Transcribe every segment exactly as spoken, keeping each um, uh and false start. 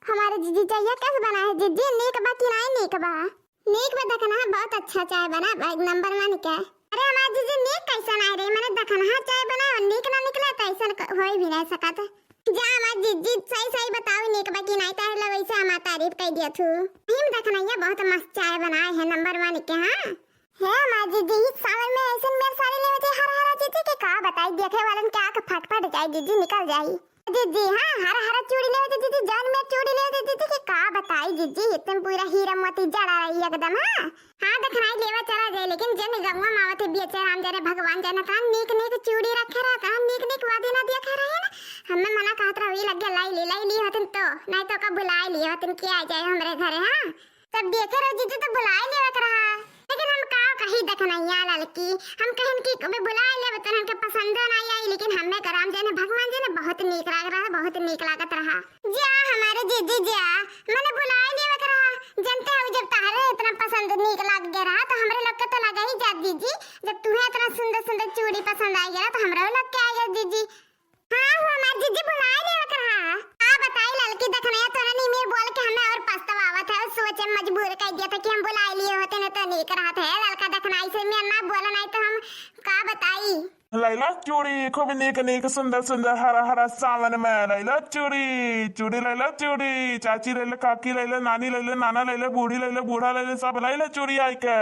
हमारे जीजी, चाय कैसे बना है जीजी, नीक बा कि नाई नीक बा? नीक बा दखना, बहुत अच्छा चाय बना बा, एक नंबर वन के। अरे हमार जीजी, नीक कैसन आए रे, मने दखना चाय बनाए और नीक ना निकले तो ऐसन क-, होई भी नहीं सकत। जा हमार जीजी, सही सही बताओ, नीक बा कि नाई, तारे ला वैसे हमार तारीफ कई दिया थू। हिम दखनैया बहुत मस्त चाय बनाए है, नंबर वन के। हाँ हे हमार जीजी, ई सावन में ऐसन मेर साड़ी लेवे थे हरा हरा जीजी के का बताई, देखे वालन के आँख फट फट जाई जीजी, निकल जाई। जीजी, हाँ, हरा हरा चूड़ी लेवे थे जीजी, जौन मेर चूड़ी लेवे थे जीजी के का बताई जीजी, इतने पूरा हीरा मोती जड़ा रही एकदम। हाँ, हाँ, दखनाई लेवा चला जाए, लेकिन जन गंगवा मावत है बेचे राम जाने भगवान जाने, कहाँ नीक नीक चूड़ी रखे रहा, कहाँ नीक नीक वादी ना देखे रहे ना। हमें मना कहत रहो, ई लगे लाई ली, लाई ली होतन तो, नहीं तो का बुलाई ली होतन के आ जाए हमरे घरे। हाँ, तब देखे रहो जीजी तो बुलाई लेवत रहा, लेकिन हम का कही दखनैया ललकी, हम कहन कि कभी बुलाई लेवे तो उनके पसंदो ना आई, लेकिन हमें का राम जाने भगवान जाने बहुत नीक लाग रहा, बहुत नीक लागत रहा। जा हमारे जीजी जा, मने बुलाए लेवे के रहा। जनते हो, जब तहरे इतना पसंद नीक लाग गया रहा, तो हमरे लोग के तो लगा ही जात जीजी। जब तुम्हें इतना सुंदर सुंदर चूड़ी पसंद आ गया, तो हमरे लोग के आ गया जीजी। हाँ, वो हमार जीजी बुलाए लेवे के रहा। का बताई ललकी दखनैया, तोरा नी मेर बोल के हमें और पछतावा आवत है, और सोचे मजबूर कर दिया था कि हम बुलाए लिए होते न तो नीक रहत है। ललका दखनाई से मेर ना बोला, नहीं तो हम का बताई। लैला चूड़ी, खूब नीक नीक, सुंदर सुंदर, हरा हरा सावन में लैला चूड़ी, चूड़ी लैला चूड़ी, चाची लैला, काकी लैला, नानी लैला, नाना लैला, बूढ़ी लैला, बूढ़ा लैला, सब लैला चूड़ी आई के।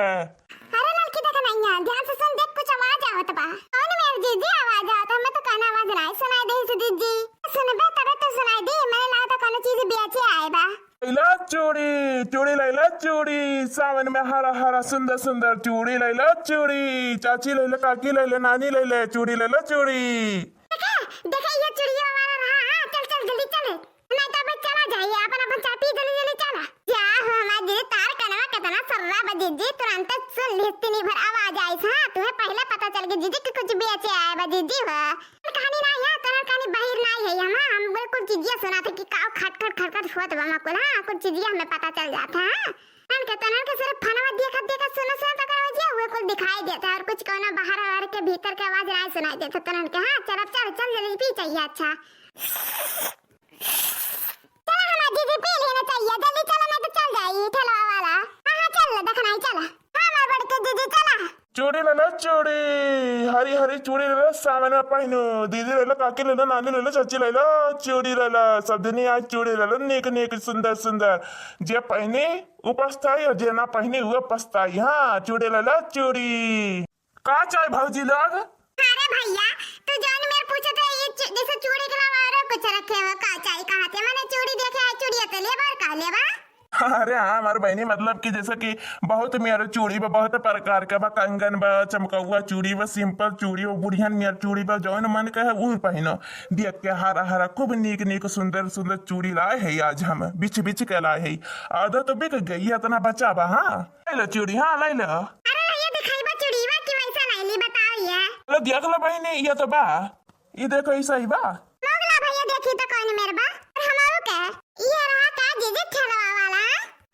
अरे ललकी दखनैया, ध्यान से सुन, देख कुछ आवाज आवत बा। कौन मेर जीजी आवाज आवत? हमें तो कौन आवाज नाई सुनाई दे से जीजी। सुनबे तबे तो सुनाई दे, मने लागत कौनो चीज बेचे आए बा। लैला चूड़ी, चूड़ी लैला चूड़ी, सावन में हरा हरा सुंदर सुंदर चूड़ी लैला चूड़ी, चाची लैला, काकी लैला, नानी लैला, चूड़ी लैला चूड़ी। देखा, देखा ये चूड़िया वाला रहा, हाँ, चल, चल, जल्दी चल, नहीं तो अबे चला जाइए, अपन, अपन चाबी जल्दी, जल्दी चला। जा हो हमार जीजी, तार कनवा कितना सर्रा बा जीजी, तुरंत सुन लिहती नी भर आवाज आई, हाँ, तुम्हें पहले पता चल गई जीजी कि कुछ बेचे आए बा जीजी हो। कहानी ना है, तोहर कहानी बहिर ना है, हम, हम बिल्कुल चीजिया सुना थे कि काव खटखट खटखट होत बा मकुल, हाँ, कुछ चीजिया हमें पता चल जात है, हाँ। तनन के, तनन के सिर्फ फनवा देखत, देखत, सुनत, सुनत अगर हो जिया, उहे कुल दिखाई देत है और कुछ कौनो बाहर, बाहर के भीतर के आवाज नाई सुनाई देत है तनन के। हाँ, चल, अब चल, चल, जल्दी पी चाहिए, अच्छा। चला हमार जीजी पी लेना चाहिए, जल्दी चला, नहीं तो चल जाई ठेलवा वाला। हाँ, हाँ, चल, दखनाई चला। हाँ, हमार बड़के जीजी चला। चूड़ी ले लो, चूड़ी, हरी हरी चूड़ी ले लो, सावन में पहनो। दीदी ले लो, काकी ले लो, नानी ले लो, चाची ले लो, चूड़ी ले लो, सब जनी आज चूड़ी ले लो, नीक नीक, सुंदर सुंदर। जे पहनी, उ पछताई, और जे ना पहनी, उ पछताई। हाँ, चूड़ी ले लो, चूड़ी। का चाही भौजी लोग? अरे भैया, तू जौन मेर पूछत है, ये चु-, जैसे चूड़ी के अलावा औरो कुछ रखे हो, का चाही, कहाँ थे? मने चूड़ी देखे है, चूड़ी तो लेबा और का लेबा? अरे हाँ, हमार बहनी, मतलब कि जैसे कि बहुत मेर चूड़ी बा, बहुत प्रकार का बा, कंगन बा, चमकौआ चूड़ी बा, simple चूड़ी बा, बुढ़ियन मेर चूड़ी बा, जौन मन कहे उ पहनो। देख के हरा हरा खूब नीक नीक सुंदर सुंदर चूड़ी लाए है आज हम, बिछ बिछ के लाए है। आधा तो बिक गई, इतना बचा बा। हाँ, ले लो चूड़ी, हाँ, ले लो। अरे भैया, दिखाई बा चूड़ी बा कि वैसा नहीं ली, बताओ ये। लो देख लो बहनी, ये तो बा। ई देखो, ई सही बा। मोगला भैया, देखी तो कौन मेर बा। और हमारो के? ये रहा का जीजी ठेलवा वाला?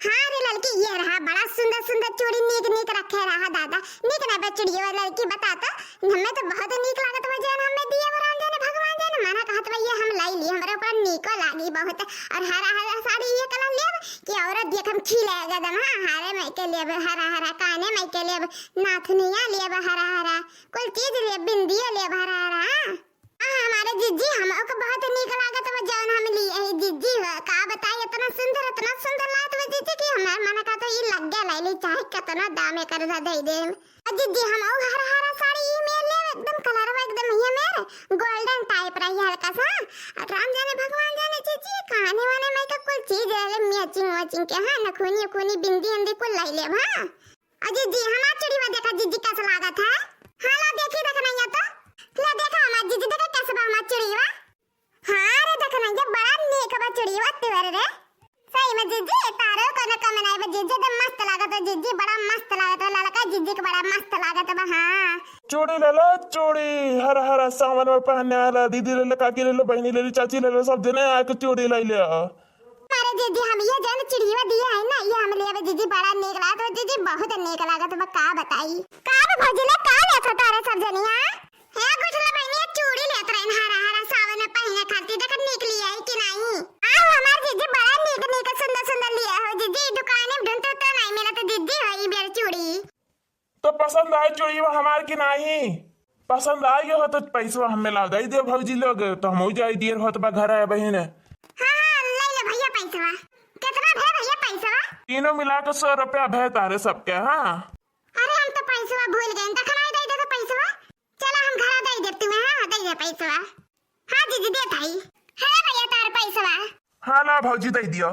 हाँ रे ललकी, ये रहा, बड़ा सुंदर सुंदर चूड़ी नीक नीक रखे रहा दादा। नीक ना बा चूड़ी, वो ललकी बता तो, हमें तो बहुत नीक लागत बा जौन हमें दिए बा राम जाने भगवान जाने, मना कहत बा ये हम लाई ली, हमरे ऊपर नीको लागी बहुत। और हरा हरा साड़ी ये colour लेब कि औरत देख हम खिले एकदम। हाँ, हारे माई के लेब हरा हरा, काने माई के लेब, नाथनिया लेब हरा हरा, कुल चीज लेब, बिंदियो लेब हरा हरा। हाँ। हाँ, हमारे जीजी, हमको बहुत नीक लागत बा जौन हम लिए है जीजी हो। का बताई, इतना सुंदर, इतना सुंदर लागत बा जीजी कि हमार मन का तो ई लग गया ले ली, चाहे कितना दाम एकर सा दे दे। और जीजी, हम और हरा हरा साड़ी ई मेर लेब, एकदम colour बा एकदम ये मेर, golden type रही हल्का सा। और राम जाने भगवान जाने जीजी, काने वाने माई का कुल चीज ले ले, matching matching के, हाँ, नखुनी उखुनी, बिंदी उंदी कुल लाई लेब, हाँ। अजी जी, हमार चुड़ीवा देखा जीजी कैसे लागत है। हाँ, ला देखी दखनैया तो। ला देखा हमार जीजी, देखा कैसे बा हमार चुड़ीवा। हाँ रे दखनैया, बड़ा नीक बा चुड़ीवा तोर रे। सही में जीजी, तारो कोनो कमी नाई बा जीजी, एकदम मस्त लागत बा जीजी, बड़ा मस्त लागत बा, ललका जीजी के बड़ा मस्त लागत बा, हाँ। चूड़ी ले लो, चूड़ी, हर हर सावन में पहनने वाला, दीदी ले लो, काकी ले लो, बहनी ले लो, चाची ले लो, सब जने आके चूड़ी ले लो। अरे जीजी, हम ये जौन चुड़ीवा दिए है ना, ये हम लेबे जीजी, बड़ा नीक लागत बा जीजी, बहुत नीक लागत बा, का बताई। का रे भौजी ले, का लेत हो तारे सब जनिया? हे गुठला बहनी, ये चूड़ी लेत रही हरा हरा सावन में पहने खातिर, देख निकली है कि नहीं? आओ हमार जीजी, बड़ा नीक ताई चुड़ीवा हमार की नाही? पसंद आ गयो हो तो पैसवा हमें ला दे दे भौजी लोग, तो हमहू जाई दियर होत बा घर है बहिन। हाँ, हाँ, ले ले भैया पैसवा। कितना भे भैया पैसवा? तीनों मिला के सौ रुपया भे तारे सबके, हाँ। अरे हम तो पैसवा भूल गए, तखन आई दे दे तो पैसवा। चला हम घरा दे दे तुम्हें, हाँ, दे दे पैसवा। हाँ जीजी दे ताई। है भैया तार पैसवा। हाँ ला भौजी दे दियो।